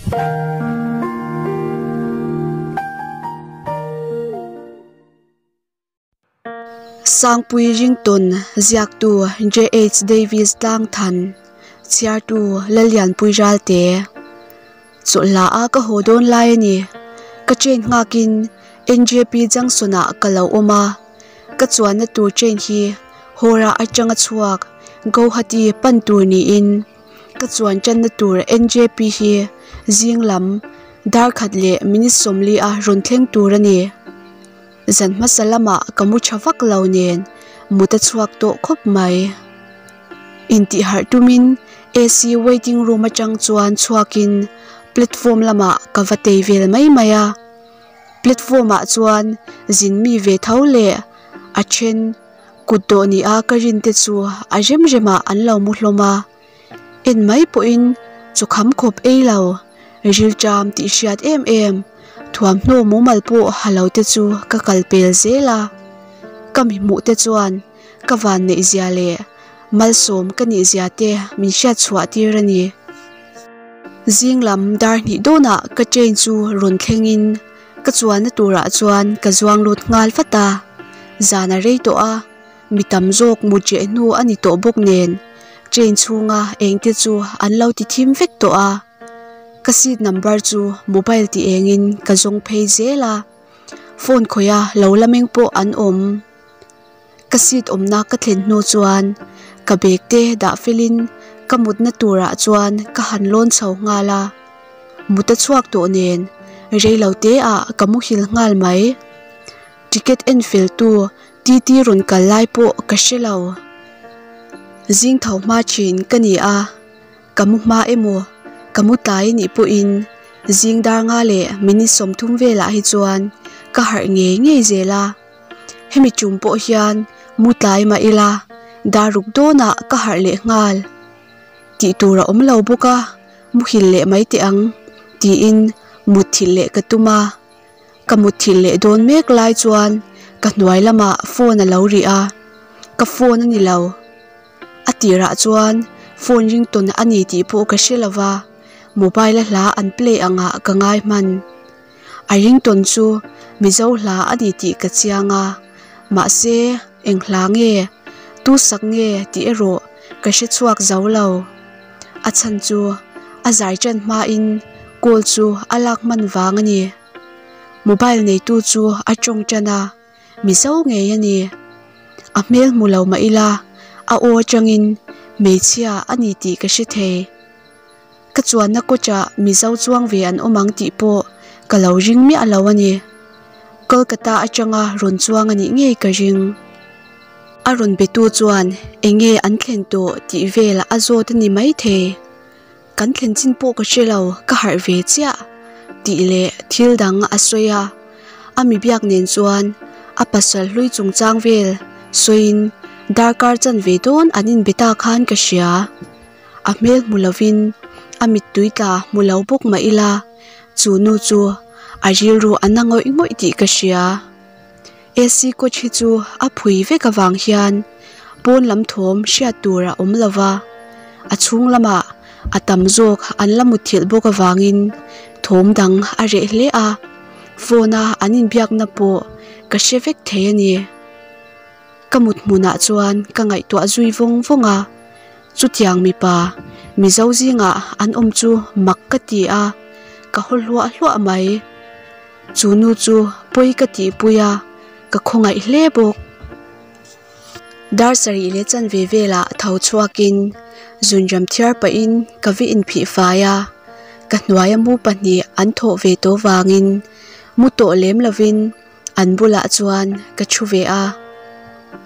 Sangpui Ringtawn ziaktu JH Davis Tlangthan, chhiartu Lallianpui Ralte. Chawlhla a ka haw dawn lai a ni. Ka train nghakin NJP Junction ah ka lo awm a. Ka chuanna tur train hi Howrah atanga chhuak Guwahati pan tur niin ka chuan tanna tur NJP hi zing lam dar khat leh minute 40 a rawn thleng tur a ni. Zan hmasa lamah ka mu tha vak lo nen mut a chhuak tawh khawp mai. Intihharh tumin AC waiting room atang chuan chhuakin platform lamah ka va tei vel mai mai a. Platform ah chuan zin mi ve tho leh a then kut dawh ni a ka rin te chu a rem rem ah an lo mu hlawm a. En mai pawhin chaw kham khawp ei lo, rilṭam tih hriat em em, thuamhnaw mumal pawh ha lo te chu ka kal pel zel a. Ka mi hmuh te chuan ka van neih zia leh malsawm ka nih zia te min hriat chhuah tir a ni. Zing lam dar hnih dawnah ka train chu rawn thlengin ka chuanna turah chuan ka zuang lut nghal vat a, zan a rei tawh a. Mi tam zawk mut reh hnu a ni tawh bawk nen train chhunga eng te chu an lo ti thim vek tawh a. Ka seat number chu mobile ti engin ka zawng phei zel a, phone khawiha lo la meng pawh an awm. Ka seat awmna ka thlen hnu chuan ka bag te dah felin ka mutna turah chuan ka han lawn chho nghal a. Mut a chhuak tawh nen reilo te ah ka muhil nghal mai. Ticket en fel tu TT rawn kal lai pawh ka hre lo. Zing tho hma thin ka ni a, ka mu hma emaw ka mu tlai anih pawhin zing dar nga leh minute 30 velah hi chuan ka harh ngei ngei zel a. Hemi tum pawh hian mu tlai mah ila dar ruk dawnah ka harh leh nghal. Tih tur a awm lo bawk a, muhil leh mai teh ang tiin mutthilh leh ka tum a. Ka mutthilh leh dawn mek lai chuan ka hnuai lamah phone a lo ri a, ka phone a ni lo. A tirah chuan phone ringtawn a ni tih pawh ka hre lo va, mobile a hla an play angah ka ngai hman. A ringtawn chu Mizo hla a ni tih ka chiang a, mahse eng hla nge, tu sak nge tih erawh ka hre chhuak zo lo. A chhan chu a zai ṭan hmain call chu a lak hman vang a ni. Mobile neitu chu a ṭawng ṭan a, Mizo ngei a ni. A hmel hmu lo mah ila a aw aṭangin hmeichhia a ni tih ka hre thei. Ka chuanna coach-ah Mizo chuang ve an awm ang tih pawh ka lo ring miah lo a ni. Kolkata aṭanga rawn chuang a nih ngei ka ring. A rawn betu chuan eng nge an thlen tawh tih vel a zawt a ni maithei. Kan thlen chin pawh ka hre lo, ka harh ve chiah tih leh thil dang a sawi a. A mi biak nen chuan a pasal hlui chungchang vel sawiin darkar chanve dawn an inbe ta khan ka hria. A hmel hmu lovin a mittui tla hmu lo bawk mah ila chu nu chu a rilru a na ngawih ngawih tih ka hria. AC coach hi chu a phui vek avang hian pawn lam thawm hriat tur a awm lo va, a chhung lamah a tam zawk an la mutthilh bawk avangin thawm dang a reh hle a, phone a an inbiakna pawh ka hre vek thei a ni. Ka mut hmunah chuan ka ngaihtuah zui vawng vawng a, chutiang mipa Mizo zingah an awm chu mak ka ti a, ka haw hluah hluah mai. Chu nu chu pawi ka tihpui a, ka khawngaih hle bawk. Dar sarih leh chanve velah tho chhuakin zunram thiar pahin ka va inphih fai a, ka hnuaia mu pahnih an thawh ve tawh vangin mu tawh lem lovin an bulah chuan ka thu ve a.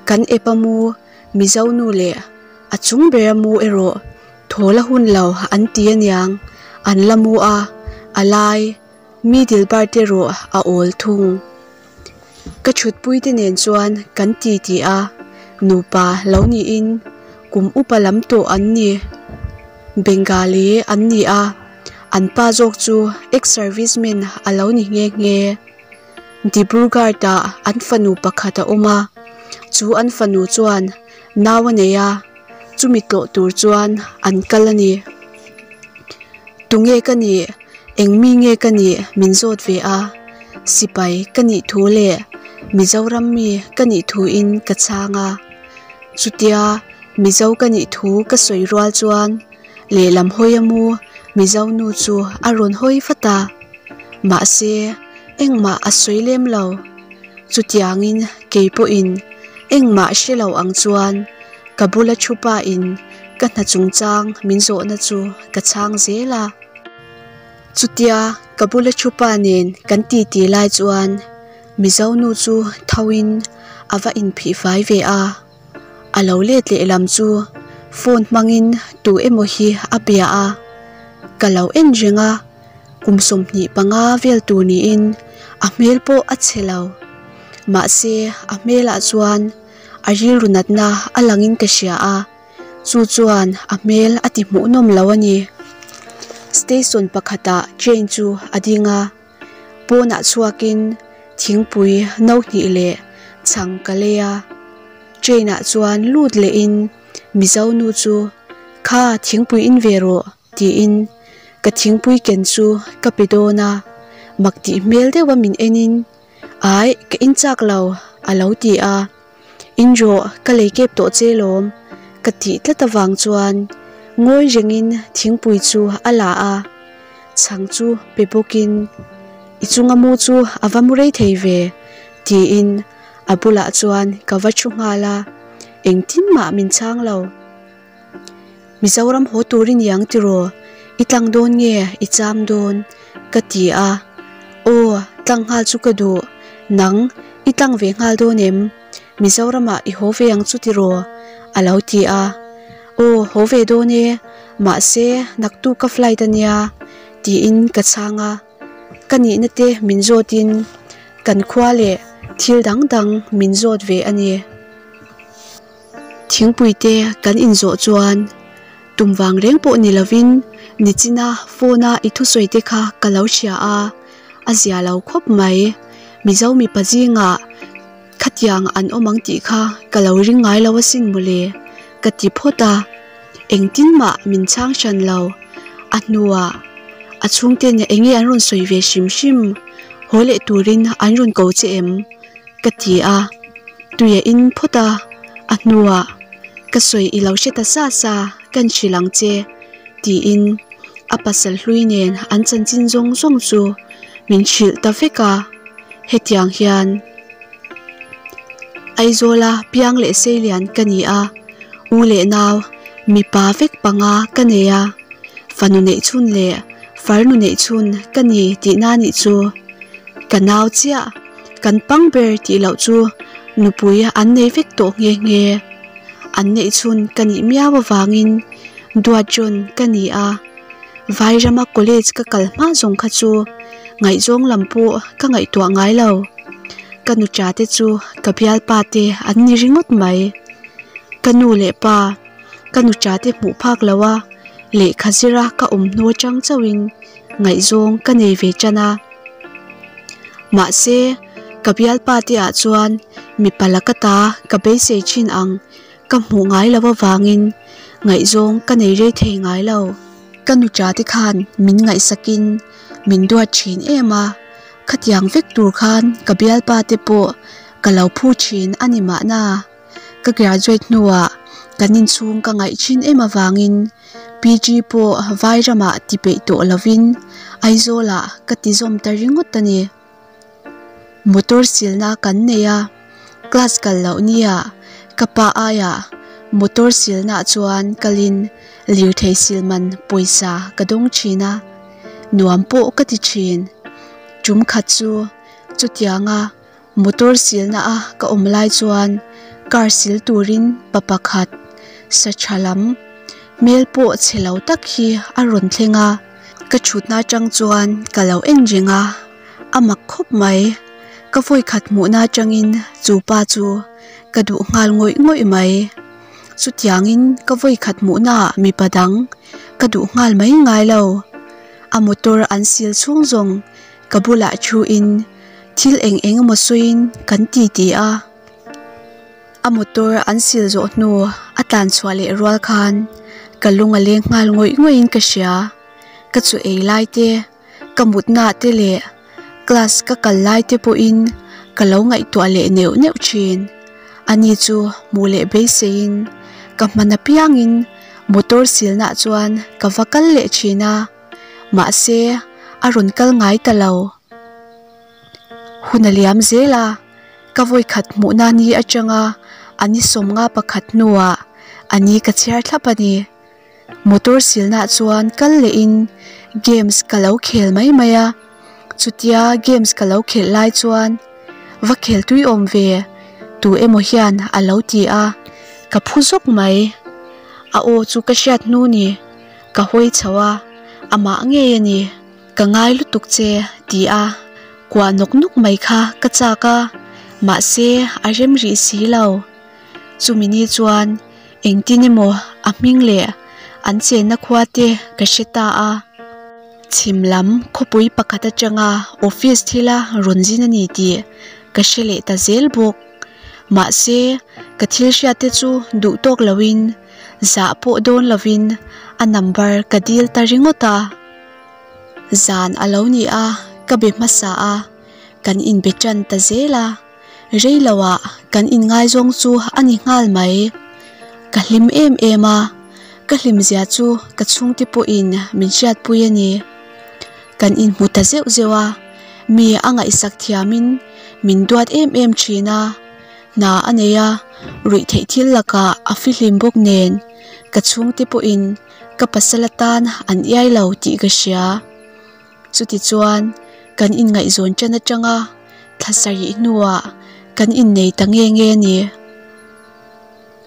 Kan ep a mu Mizo nu leh a chung bera mu erawh thaw la hun lo an ti aniang, an la mu a, a lai. Mi dilbar te rawh a awl thung. Ka thutpui te nen chuan kan ti ti a, nupa lo niin kum upa lam tawh an ni. Bengali an ni a, an pa zawk chu ex-serviceman a lo ni nghe nghe. Dibrugarh ah an fanu pakhat a awm a, chu an fanu chuan nau a nei a, chumi tlawh tur chuan an kal a ni. Tunge ka nih? Eng mi nge ka nih min zawt ve a, sipai ka nih thu leh Mizoram mi ka nih thuin ka chhang a. Chutia Mizo ka nih thu ka sawi rual chuan lehlam hawi a mu Mizo nu chu a rawn hawi vat a. Mahse, engmah a sawi lem lo. Chutiangin kei pawhin engmah hre lo ang chuan ka bula thu pain ka hna chungchang min zawhna chu ka chhang zel a. Chutia ka bula thu pa nen kan titi lai chuan Mizo nu chu thoin a va inphih fai ve a. A lo let lehlam chu phone hmangin tu emaw hi a bia a. Ka lo en reng a, kum 25 vel tur niin a hmel pawh a chhe lo. Mahse a hmelah chuan a rilru natna a langin ka hria a, chu chuan a hmel a ti hmuhnawm lo a ni. Station pakhatah train chu a ding a. Pawnah chhuakin thingpui no hnih leh chhang ka lei a, train ah chuan lut lehin Mizo nu chu kha thingpui in ve rawh tiin ka thingpui ken chu ka pe dawn a, mak tih hmel deuha min enin Aih ka in chak lo a lo ti a, In rawh ka lei kep tawh che lawm ka tih tlat avang chuan ngawi rengin thingpui chu a la a, chhang chu pe bawkin I chunga mu chu a va mu rei thei ve tiin a bulah chuan ka va thu nghal a, engtin mah min chhang lo. Mizoram haw tur i niang tiraw? I tlang dawn nge i cham dawn? Ka ti a. Aw, tlang nghal chu ka duh. Nang, i tlang ve nghal dawn em? Mizoramah i haw ve ang chu tiraw? A lo ti a. Aw, haw ve dawn e. Mahse, naktuk ka flight a nia, tiin ka chhang a. Ka nihna te min zawtin kan khua leh thil dang dang min zawt ve a ni. Thingpui te kan inzawh chuan tum vang reng pawh ni lovin nichina phone a i thusawi te kha ka lo hria a, a zia lo khawp mai. Mizo mipa zingah khatiang an awm ang tih kha ka lo ring ngai lo asin mawle ka ti phawt a, engtin mah min chhang hran lo. A hnuah a chhungten eng nge an rawn sawi ve hrim hrim, haw leh turin an rawn ko che em? Ka ti a, tui a in phawt a, a hnuah ka sawi i lo hre ta sa sa kan hrilh ang che tiin a pasal hlui nen an chanchin zawng zawng chu min hrilh ta vek a, hetiang hian Aizawla piang leh seilian ka ni a, u leh nau mipa vek panga ka nei a, fanu neih chhun leh farnu neih chhun ka ni tihna nih chu ka nau chiah. Kan pang ber tih loh chu nupui an nei vek tawh nghe nghe. An neih chhun ka nih miau avangin duat rawn ka ni a. Vairama college ka kal hma zawng kha chu ngaihzawng lam pawh ka ngaihtuah ngai lo. Ka nuṭa te chu ka bialpa te an ni ringawt mai. Ka nu leh pa, ka nuṭa te hmuh phak lo a, lehkha zira ka awm hnu atang chauhin ngaihzawng ka nei ve tan a. Mahse, ka bialpa te ah chuan mipa laka ta ka beisei thin ang ka hmuh ngai lo avangin ngaihzawng ka nei rei thei ngai lo. Ka nuṭa te khan min ngaihsakin min duat thin em a, khatiang vek tur khan ka bialpa te pawh ka lo phu thin a ni mahna. Ka graduate hnuah kan inchhung ka ngaih thin em avangin PG pawh Vairamah ti peih tawh lovin Aizawlah ka ti zawm ta ringawt a ni. Motor silna kan nei a, class kal loh nia ka pa aiah motor silnaah chuan kalin lirthei sil man pawisa ka dawng thin a, nuam pawh ka ti thin. Tum khat chu chutianga Motor silna a ka awm lai chuan car sil turin pa pakhat sa tha lam hmel pawh chhe lo tak hi a rawn thleng a, ka thutna atang chuan ka lo en reng a, a mak khawp mai. Ka vawikhat hmuhna atangin chu pa chu ka duh nghal ngawih ngawih mai. Chutiangin ka vawikhat hmuhnaah mipa dang ka duh nghal mai ngai lo. A motor an sil chhung zawng ka bulah thuin thil eng eng emaw sawiin kan ti ti a, a motor an sil zawh hnu a tlan chhuah leh rual khan ka lung a leng nghal ngawih ngawih in ka hria, ka chu ei lai te. Ka mutna te leh class ka kal lai te pawhin ka lo ngaihtuah leh neuh neuh thin. Ani chu hmuh leh beiseiin ka hman apiangin motor silnaah chuan ka va kal leh thin a, mahse a rawn kal ngai ta lo. Hun a liam zel a, ka vawikhat hmuhna ni atanga a ni sawmnga pakhat hnuah a ni ka chhiar thlap a ni. Motor silnaah chuan kal lehin games ka lo khel mai mai a, chutia games ka lo khelh lai chuan va khel tui awm ve tu emaw hian a lo ti a, ka phu zawk mai. A aw chu ka hriat hnu ni, ka hawi chho a, amah ngei a ni. Ka ngai lutuk che ti a kuah nawk nawk mai kha ka chak a, mahse a rem rih si lo. Chumi ni chuan engtin emaw a hming leh an chenna khua te ka hre ta a. Chhim lam khawpui pakhat atanga office thila rawn zin a ni tih ka hre leh ta zel bawk. Mahse ka thil hriat te chu duh tawk loin zah pawh dawn lovin a number ka dil ta ringawt a. Zan a lo ni a, ka be hmasa a, kan inbe tan ta zel a. Rei loah kan inngaizawng chu a ni nghal mai. Ka hlim em em a, ka hlimzia chu ka chhungte pawhin min hriatpui a ni. Kan inhmu ta zeuh zeuh a, mi a ngaihsak thiamin min duat em em thin a. Hna a nei a, ruih theih thil lakah a fihlim bawk nen ka chhungte pawhin ka pasal atan an iai lo tih ka hria. Chutichuan kan inngaihzawn tan atanga thla sarih hnuah kan innei ta nge nge a ni.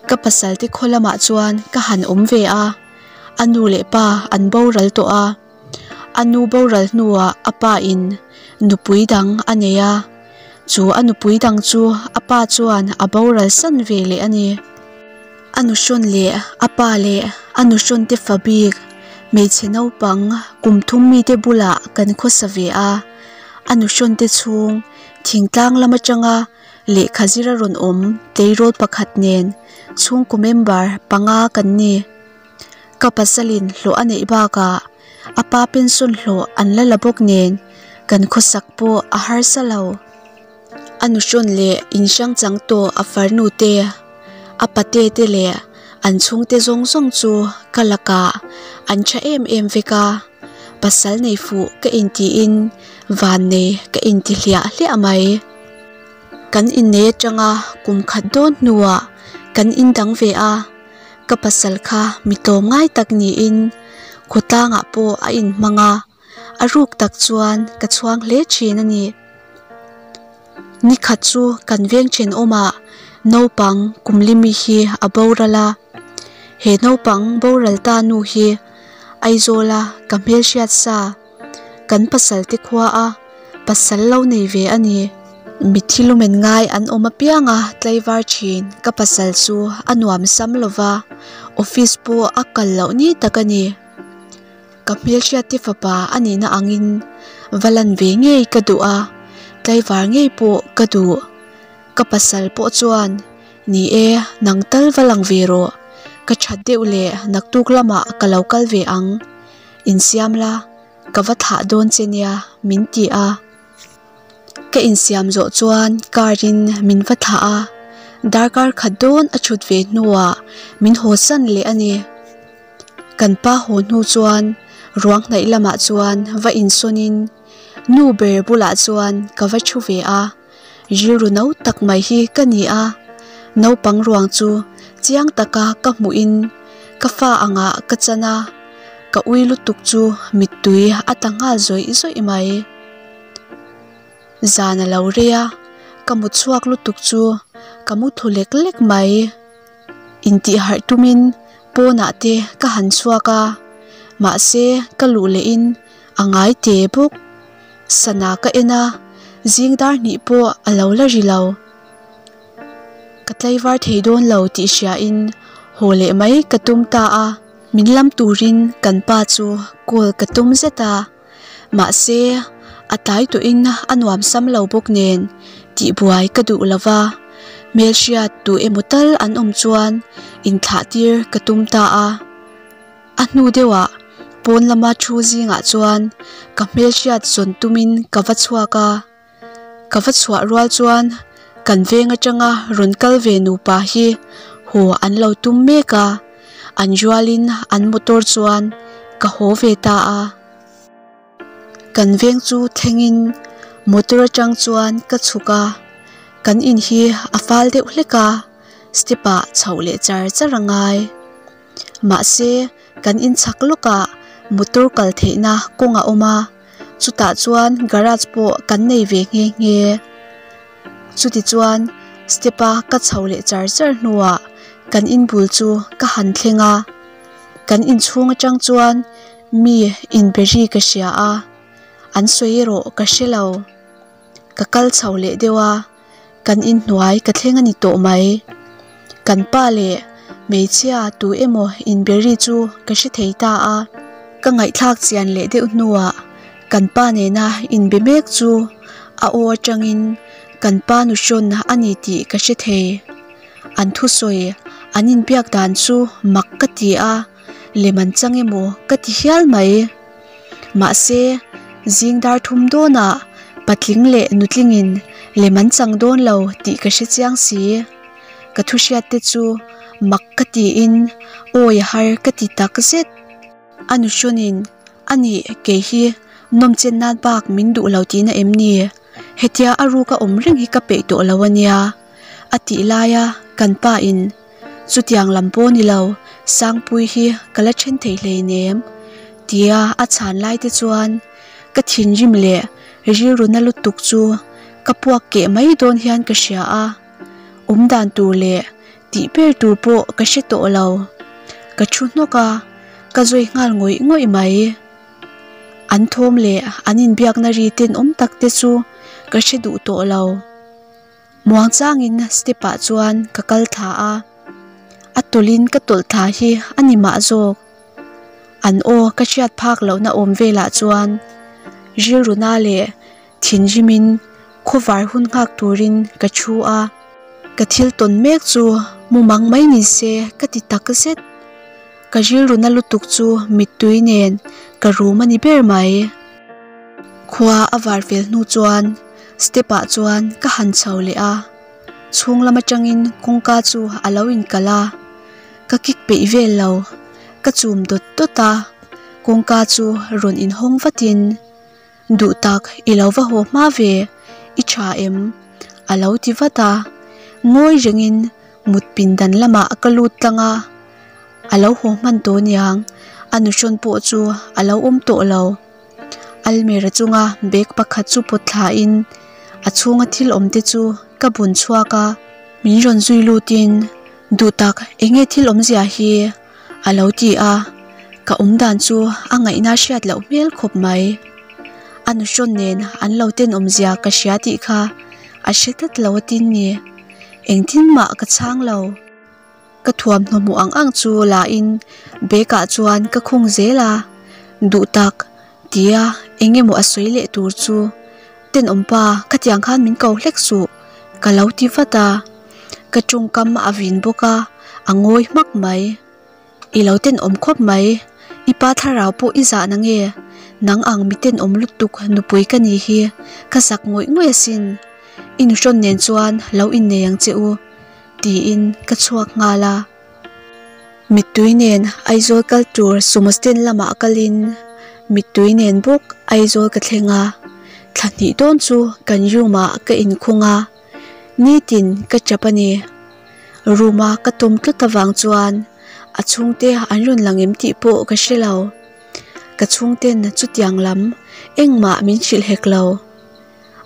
Ka pasal te khaw lamah chuan ka han awm ve a, a nu leh pa an boral tawh a. A nu boral hnuah a pa in nupui dang a nei a, chu a nupui dang chu a pa chuan a boral san ve leh a ni. A nuhrawn leh a pa leh a nuhrawn te fa bik hmeichhe naupang kum thum mite bulah kan khawsa ve a, a nuhrawn te chhung thingtlang lam atanga lehkha zira rawn awm tleirawl pakhat nen chhungkaw member panga kan ni. Ka pasalin hlawh a neih bakah a pa pension hlawh an la la bawk nen kan khawsak pawh a harsa lo. A nuhrawn leh in hrang chang tawh a farnu te, a pate te leh an chhungte zawng zawng chu ka lakah an tha em em vek a, pasal nei fuh ka intiin van nei ka inti hliah hliah mai. Kan innei atanga kum khat dawn hnuah kan indang ve a, ka pasal kha mi tlawm ngai tak niin khawtlangah pawh a inhmang a. A ruk tak chuan ka chhuang hle thin a ni. Nikhat chu kan veng thenawmah naupang kumlimi hi a boral a. He naupang boral ta nu hi Aizawla ka hmelhriat sa, kan pasal te khua a pasal lo nei ve a ni. Mitthi lumen ngai an awm apianga tlaivar thin ka pasal chu a nuam sam lova, office pawh a kal loh ni tak a ni. Ka hmelhriatte fapa a nihna angin va lan ve ngei ka duh a, tlaivar ngei pawh ka duh. Ka pasal pawh chuan, Ni e, nang tal va lang ve rawh, ka that deuh leh naktuk lamah ka lo kal ve ang, insiam la, ka va thlah dawn che nia, min ti a. Ka insiam zawh chuan car in min va thlah a, darkar khat dawn a thut ve hnuah min haw san leh a ni. Kan pa haw hnu chuan ruang hnaih lamah chuan va insawnin nu ber bulah chuan ka va thu ve a, rilru no tak mai hi ka ni a, naupang ruang chu chiang taka ka hmuhin ka fa angah ka chan a, ka ui lutuk chu mittui a tla nghal zawih zawih mai. Zan a lo rei a, ka mut chhuak lutuk chu ka mu thu lek lek mai. Intihharh tumin pawnah te ka han chhuak a, mahse ka luh lehin a ngai te bawk. Sana ka en a, zing dar hnih pawh a lo la ri lo. Ka tlaivar thei dawn lo tih hriain haw leh mai ka tum ta a, min lam turin kan pa chu call ka tum zet a. Mahse, a tlai tawhin a nuam sam lo bawk nen tihbuai ka duh lo va, hmelhriat duh emaw tal an awm chuan inthlah tir ka tum ta a. A hnu deuhah Pawn lama thu zingah chuan ka hmelhriat zawn tumin ka va chhuak a, ka va chhuah rual chuan kan veng atanga rawn kal ve nupa hi haw an lo tum mek a, an rualin an motor chuan ka haw ve ta a. Kan veng chu thlengin motor atang chuan ka chhuk a, kan in hi a fal deuh hlek a, step ah chhoh leh char char a ngai. Mahse kan in chhak lawkah motor kal theihna kawng a awm a, chutah chuan garage pawh kan nei ve nghe nghe. Chutichuan step a ka chho leh char char hnuah kan in bul chu ka han thleng a, kan inchhung atang chuan mi inbe ri ka hria a, an sawi erawh ka hre lo. Ka kal chho leh deuh a, kan inhnuai ka thleng a ni tawh mai. Kan pa leh hmeichhia tu emaw inbe ri chu ka hre thei ta a, ka ngaihthlak chian leh deuh hnuah kan pa nena inbe mek chu a aw atangin kan pa nuhrawn a ni tih ka hre thei. An thusawi an inbiak dan chu mak ka ti a. Lem an chang emaw ka ti hial mai. Mahse, zing dar thum dawnah patling leh nutlingin lem an chang dawn lo tih ka hre chiang si. Ka thu hriat te chu mak ka tiin awi a har ka ti tak zet. A nuhrawnin a nih kei hi nawmchen nan bak min duh lo tihna em ni? Hetia a ruka awm reng hi ka peih tawh lo a nia a tih laia kan pa in Chutiang lam pawh ni lo, Sangpui hi ka la then thei hleinem tia a chhan lai te chuan ka thinrim leh rilru na lutuk chu ka puak keh mai dawn hian ka hria a, awm dan tur leh tih ber tur pawh ka hre tawh lo. Ka thu hnawk a, ka zui nghal ngawih ngawih mai. An thawm leh an inbiakna ri tenawm tak te chu ka hre duh tawh lo. Muangchangin step ah chuan ka kal thla a, a tawlhin ka tawlh thla hi a ni mah zawk. An aw ka hriat phak lohna awm velah chuan rilruna leh thinrimin khawvar hun nghak turin ka thu a, ka thil tawn mek chu mumang mai ni se ka ti tak zet. Ka rilruna lutuk chu mittui nen ka rum a ni ber mai. Khua a var fel hnu chuan step ah chuan ka han chho leh a, chhung lam atangin kawngka chu a lo inkalh a, ka kik peih vel lo, ka chum dawt dawt a, kawngka chu rawn inhawng vatin, Duh tak i lo va haw hma ve, i tha em? a lo ti vat a, ngawi rengin mut pindan lamah ka lut tlang a, a lo haw hman tawh niang, a nuhrawn pawh chu a lo awm tawh lo. Almira chunga bag pakhat chu pawt thlain a chhunga thil awm te chu ka bun chhuak a, min rawn zui lutin duh tak enge thil awmzia hi a lo ti a, ka awm dan chu a ngaihna hriat loh hmel khawp mai. A nuhrawn nen an lo tenawmzia ka hria tih kha a hre tlat lo atin ni, engtin mah ka chhang lo. Ka thuamhnaw hmuh ang ang chu la in bag ah chuan ka khung zel a, duh tak tia eng emaw a sawi leh tur chu tenawm pa khatiang khan min ko hlek suh ka lo ti vat a, ka tawngkam a vin bawk a, a ngawi hmak mai. I lo tenawm khawp mai, i pa thlarau pawh i zah na nge, nang ang mi tenawm lutuk nupui ka ni hi ka zak ngawih ngawih asin, i nuhrawn nen chuan lo innei ang che u. Tiin ka chhuak nghal a. Mittui nen Aizawl kal tur sumo stand lamah kalin mittui nen bawk Aizawl ka thleng a. Thla hnih dawn chu kan room ah ka inkhung a, nitin ka tap a ni. Room a ka tawm tlat avang chuan a chhungte an rawn lang em tih pawh ka hre lo. Ka chhungten chutiang lam engmah min hrilh hek lo.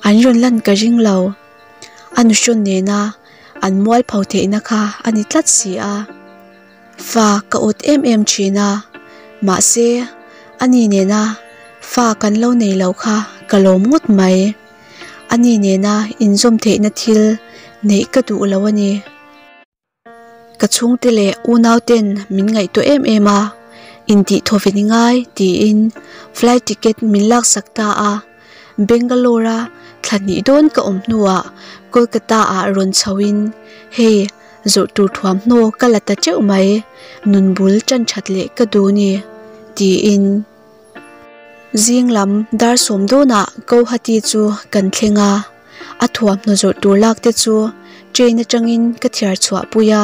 An rawn lan ka ring lo. A nuhrawn nena an mualpho theihna kha a ni tlat si a. Fa ka awt em em thin a, mahse ani nena fa kan lo nei lo kha ka lawm ngawt mai. Ani nena inzawm theihna thil neih ka duh lo a ni. Ka chhungte leh unauten min ngaihtuah em em a, intih thawven i ngai tiin flight ticket min laksak ta a. Bangalore-a thla hnih dawn ka awm hnuah Kolkata-ah rawn chhoin hei zawrh tur thuamhnaw ka la ta teuh mai, nun bul tan that leh ka duh ni. Tiin. Zing lam dar sawm dawnah Guwahati chu kan thleng a, a thuamhnaw zawrh tur lak te chu train atangin ka thiar chhuah pui a,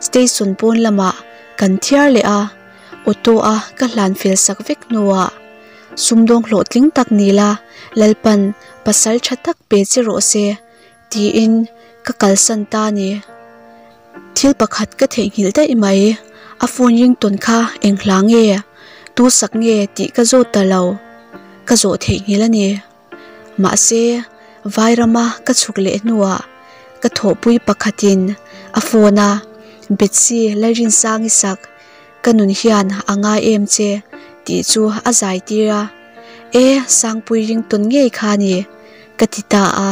station pawn lamah kan thiar leh a, auto a ka hlan fel sak vek hnuah sumdawng hlawhtling tak ni la Lalpan pasal tha tak pe che rawh se tiin ka kalsan ta a ni. Thil pakhat ka theihnghilh daih mai, a phone ringtawn kha eng hla nge, tu sak nge tih ka zawt ta lo, ka zawh theihnghilh a ni. Mahse, Vairama ka chhuk leh hnuah ka thawhpui pakhatin a phone a, Betsy Lalrinsangi sak ka nun hian a ngai em che tih chu a zai tir a, E, Sangpui ringtawn ngei kha a ni, ka ti ta a.